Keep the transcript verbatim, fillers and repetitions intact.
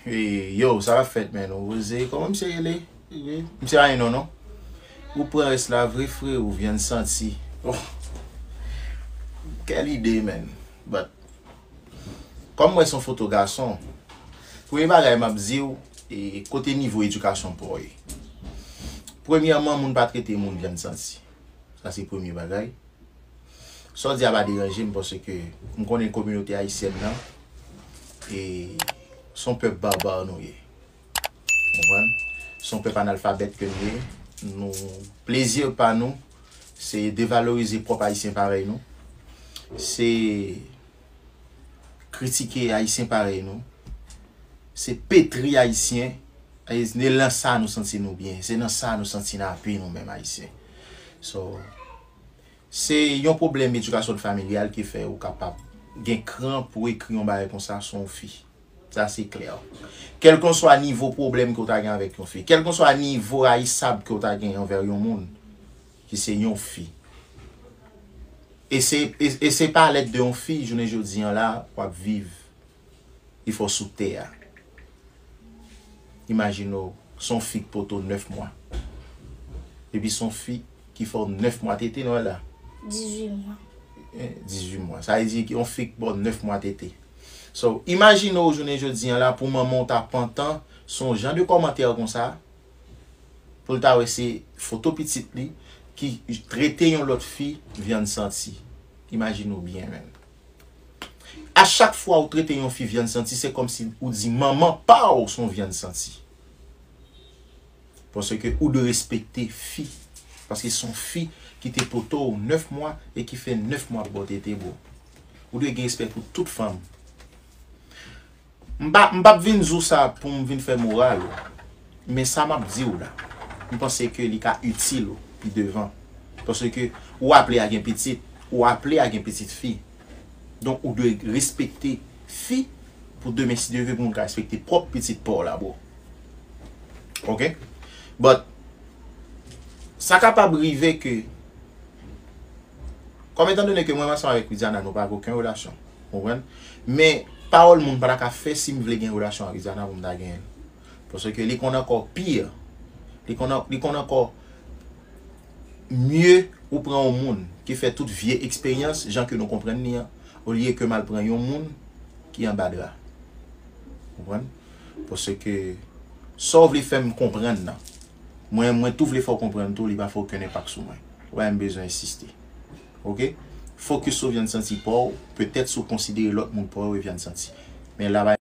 Hey, yo, sa va fèt, man? Ou poze, kòman misye rele? Misye pa gen non, non. Ou pran rès la vre, frè, ou vyann santi. Oh. Kèl ide, man. But, kòm mwen se yon foto gason, premye bagay m ap di w, e kote nivo edikasyon pa w ye. Premyèman, moun pa trete moun vyann santi. Sa se premye bagay. Sa w di a pa deranje m paske m konnen kominote ayisyèn nan, e se yon pèp baba nou ye. Konprann? Se yon pèp analfabèt ke nou ye. Nou, plezi pa nou, se devalorize pwòp Ayisyen parèy nou. Se kritike Ayisyen parèy nou. Se petri Ayisyen. E nan sa nou santi nou byen. Se nan sa nou santi n ape nou menm Ayisyen. So, se yon pwoblèm edikasyon familyal ki fè ou kapab gen kran pou ekri yon bagay konsa sou yon fi. Sa se klè. Kèlkeswa nivo pwoblèm ke w ta gen avèk yon fi, kèlkeswa nivo rayisab ke w ta gen anvè yon moun ki se yon fi. E se, e, e se pa lèt de yon fi, jounen jodi an la, w ap viv. Li fè w sou tè a. Imajine w, se yon fi k pote w nèf mwa. Epi se yon fi ki fè w nèf mwa tete, non, la? Dizuit mwa. Eh, dizuit mwa. Sa vle di ki yon fi k ba w nèf mwa tete. So, imajine w jounen jodi an la, pou manman w ta pantan, se yon jan de kòmantè konsa, pou l ta wè se foto pitit li ki trete yon lòt fi vyann santi. Imajine w byen, man. A chak fwa ou trete yon fi vyann santi, se kòmsi ou di manman pa w se yon vyann santi. Paske ou dwe respekte fi. Paske se yon fi ki te pote w nèf mwa e ki fè nèf mwa ap ba w tete, bro. Ou dwe gen respè pou tout fanm. M pa, m p ap vin di w sa pou m vin fè moral ou. Men sa m ap di w la, m panse ke li ka itil ou pi devan. Paske ou aple a gen pitit, ou aple a gen pitit fi. Donk, ou dwe respekte fi pou demen, si Dye vle, pou moun ka respekte pwòp pitit pa w la, bro. Ok? But, sa kapab rive ke, kòm etan done ke mwen ansanm avèk Widiana, nou pa gen okenn relasyon. Ou konprann? Men, pawòl moun pa ta ka fè si m vle gen relasyon ak Widiana pou m ta genyen l. Paske li konn ankò pi. Li konn, li konn ankò mye ou pran yon moun ki fè tout vye eksperyans, jan ke nou konprann li an, olye ke m al pran yon moun ki anba dra. Konprann? Paske sa w vle fè m konprann nan, mwen, mwen tou vle fè w konprann tou, li pa fè okenn enpak sou mwen. Ou pa menm bezwen ensiste. Ok? Fokis sou vyann santi pa w, petèt si w konsidere lòt moun pa w e vyann santi. Men la,